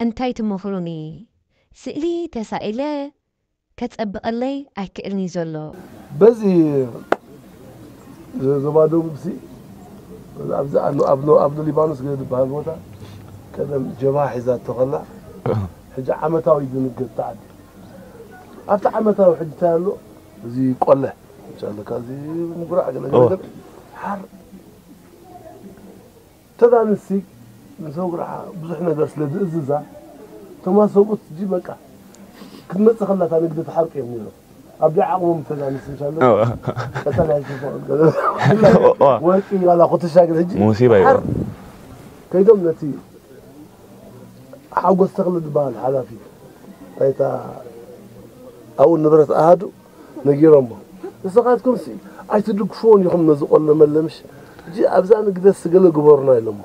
እንታይ ትመኽሩኒ? ስእሊ ተሳኢለ ከጸብቐለይ ኣይክእልኒ ዘሎ። በዚ ዞባ ደቡብ ሲ ኣብዚ ኣሎ ኣብሎ ኣብሎ ሊባኖስ ዝበሃል ቦታ ቀደም ጀብሃ ሒዛቶ ከላ ሕጂ ዓመታዊ ድንገት ተዓዲ ኣብቲ ዓመታዊ ሕጂ እንታይ ኣሎ እዚ ቆለ ኣለካ እዚ ምጉራዕ ገለ ገለ ሓር ተዛንሲ ንሰው ግርሓ ብዙሕ ነገር ስለ ዝእዝዛ እቶም ሰብኡት እጂ በቃ ክትመጽእ ከላ እታ ንግዲ ትሓርቅ እዮም ነይሮም ኣብ ዳይ ዓቕሞም ተዛንሲ እንሻሎ ቀጠልያ ይሽፋ ወርቂ ዋላ ኩትሻ ግን ሕጂ ሙሲባ እዩ ከይዶም ነቲ ሓጎስ ተኽለ ዝበሃል ሓላፊ ናይታ ኣብኡ ንብረት ኣሃዱ ነጊሮሞ ንስኻትኩም ሲ ኣይትድግፍዎን ኢኹም ነዚ ቆሎ መለምሽ እጂ ኣብዛ ንግደት ስገለ ግበሩና ኢሎሞ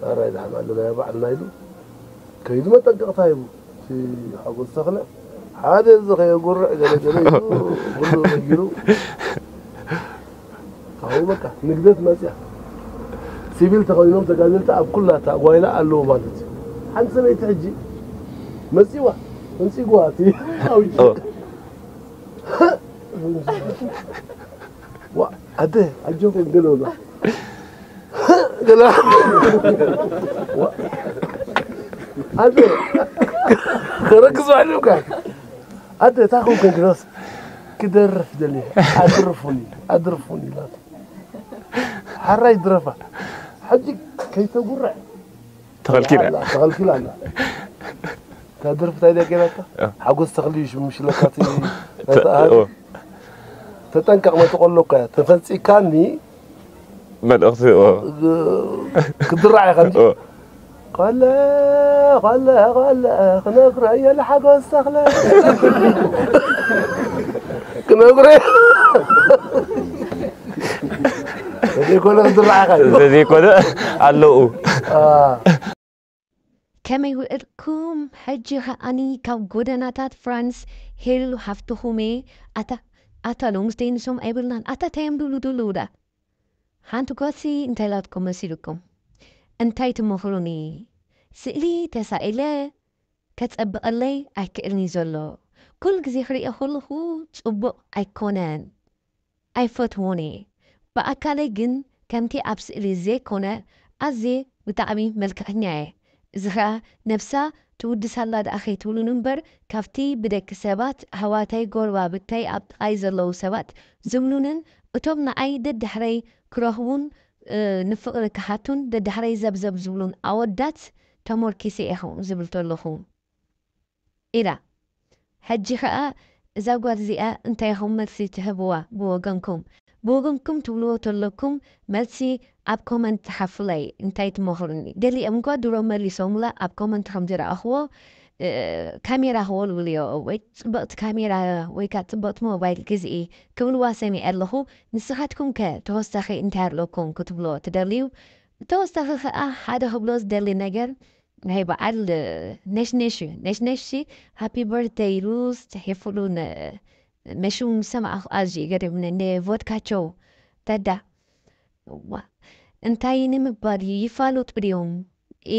ኣራይ ድሓን ኣለና ባዕልና ኢሉ ከይዱ መጠንቀቕታ ሂቡ ሓጎስ ተኽለ ሓደ እዚ ከየጉርዕ ገለገለ ኢሉ ኩሉ ነጊሩ ካብኡ በቃ ንግደት መፅያ ሲቪል ተኸዲኖም ተጋደልቲ ኣብ ኩላ እታ ጓይላ ኣለዉ ማለት እዩ ሓንቲ ሰበይቲ ሕጂ መፂዋ እንፂግዋ እቲ ኣደ ኣጆኹም ገለ በሉ ገለ ኣደ ከረግዝ ባዕሎም ኣደ እታ ኹም ከንግረስ ክደርፍ ደልየ ኣድርፉኒ ኣድርፉኒ ኢላቶ ሓራይ ድረፋ ሕጂ ከይተጉርዕ ተኸልኪላ ተኸልኪላ ኣላ እታ ደርፊ እንታይ ድያ ገይራታ ሓጎስ ተኽሊ እዩ ሽሙ ሽለካት ናይታ ኣሃዱ ተጠንቀቕ መጥቆሎ እኮ እያ ተፈንፂካኒ መልእኽቲ ክድራዕ ኢኻ እንጂ ቆለ ቆለ ቆለ ክነግሮ እየ ንሓጎስ ተኽለ ክነግሮ እየ ዘይኮነ ክድራዕ ኢኻ ዘይኮነ ኣለዉ ከመይ ውዕልኩም ሕጂ ከኣኒ ካብ ጎደናታት ፍራንስ ሄሉ ሃፍትኹሜ ኣታ ኣታ ሎምስ ደይንሶም ኣይብልናን ኣታ ታዮም ድብሉ ድልው ዳ ሓንቲ ጓሲ እንታይ ላትኩም መሲልኩም እንታይ ትመኽሩኒ ስእሊ ተሳኢለ ከጸብቐለይ ኣይክእልኒ ዘሎ ኩል ግዜ ክሪኦ ከለኹ ጽቡቕ ኣይኮነን ኣይፈትዎን እየ። ብኣካለይ ግን ከምቲ ኣብ ስእሊ ዘይኮነ ኣዝየ ብጣዕሚ መልክዐኛ እየ። እዚ ኸኣ ነብሳ ትውድሳላ ደኣ ከይትብሉኒ እምበር ካብቲ ብደቂ ሰባት ኣሕዋተይ ጎረባብተይ ኣብ ጥቓይ ዘለዉ ሰባት ዝብሉንን እቶም ንዓይ ደድሕረይ ክረኽቡን ንፍቕሪ ክሓቱን ደድሕረይ ዘብዘብ ዝብሉን ኣወዳት ተሞርኪሰ እየ ከምኡ ዝብል ተለኹ። ኢላ። ሕጂ ኸኣ እዛ ጓል እዚኣ እንታይ ኢኹም መልሲ ትህብዋ ብወገንኩም? ብወገንኩም ትብልዎ ተለኩም መልሲ ኣብ ኮመንት ሓፉለይ እንታይ ትመኽሩኒ? ገሊኦም እኳ ድሮ መሊሶምላ ኣብ ኮመንት ከም ዝረኣኽዎ ካሜራ ክወልውልዮ ወይ ጽብቕቲ ካሜራ ወይ ከዓ ጽብቕቲ ሞባይል ግዝኢ ክብልዋ ሰሚዐ ኣለኹ። ንስኻትኩም ከ ተወሳኺ እንታይ ኣለኩም ክትብልዎ ትደልዩ? ብተወሳኺ ኸኣ ሓደ ክብሎ ዝደሊ ነገር ናይ በዓል ነሽነሽ እዩ። ነሽነሽ ሃፒ በርትደይ ኢሉ ጽሒፉሉ መሽሙ ምስ ሰማዕኹ ኣዝዩ ገሪሙኒ። ንቮድካቸው ተዳ እዋ እንታይ ንምባል እዩ ይፋለጡ ድዮም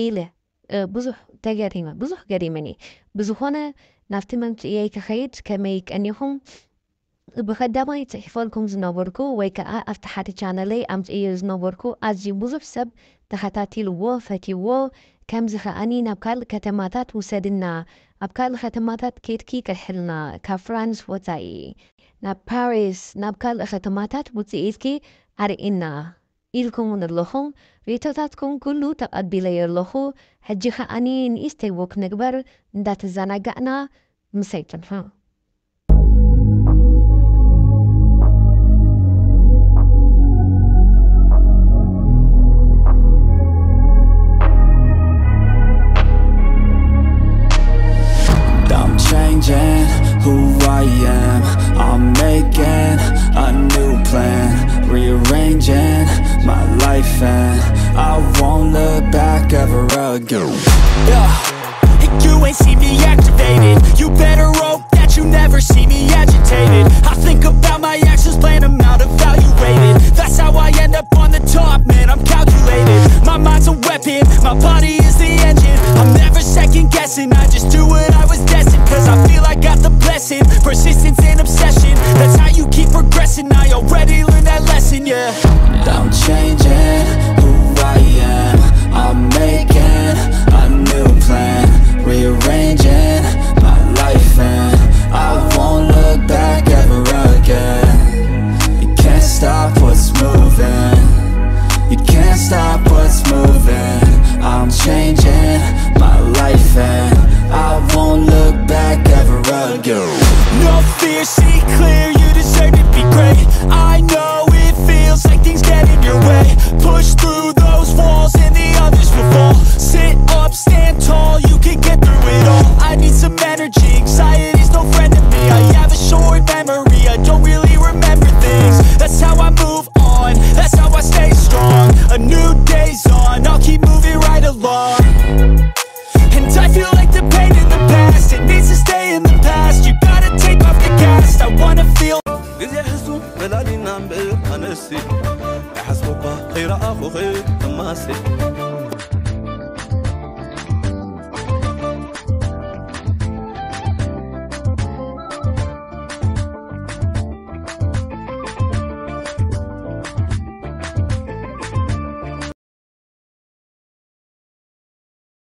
ኢለ ብዙሕ ተገሪመ ብዙሕ ገሪመኒ። ብዝኾነ ናብቲ መምጽእየይ ክኸይድ ከመይ ቀኒኹም ብቐዳማይ ጽሒፈልኩም ዝነበርኩ ወይ ከኣ ኣብቲ ሓደ ቻነለይ ኣምጽእዮ ዝነበርኩ ኣዝዩ ብዙሕ ሰብ ተኸታቲልዎ ፈትይዎ፣ ከምዚ ከኣኒ ናብ ካልእ ከተማታት ውሰድና፣ ኣብ ካልእ ከተማታት ኬድኪ ቅርሕልና፣ ካብ ፍራንስ ወጻኢ ናብ ፓሪስ ናብ ካልእ ከተማታት ውጽእ ኢልኪ ኣርእይና ኢልኩምኒ ኣለኹም። ርእይቶታትኩም ኩሉ ተቐቢለዮ ኣለኹ። ሕጂ ከኣኒ ንእሽተይ ዎክ ንግበር እንዳተዘናጋዕና ምሳይ ጽንሑ። I'm changing who I am. I'm making a new plan, rearranging my life, and I won't look back ever again. Yeah. You ain't see me activated. You better hope that you never see me agitated. I think about my actions, plan them out, evaluated. That's how I end up on the top, man. I'm calculated. My mind's a weapon, my body is the engine. I'm never second guessing. ፈላሊና እምበር ኣነሲ ኣይሓስበኳ ከይረኣኹኺ እማሲ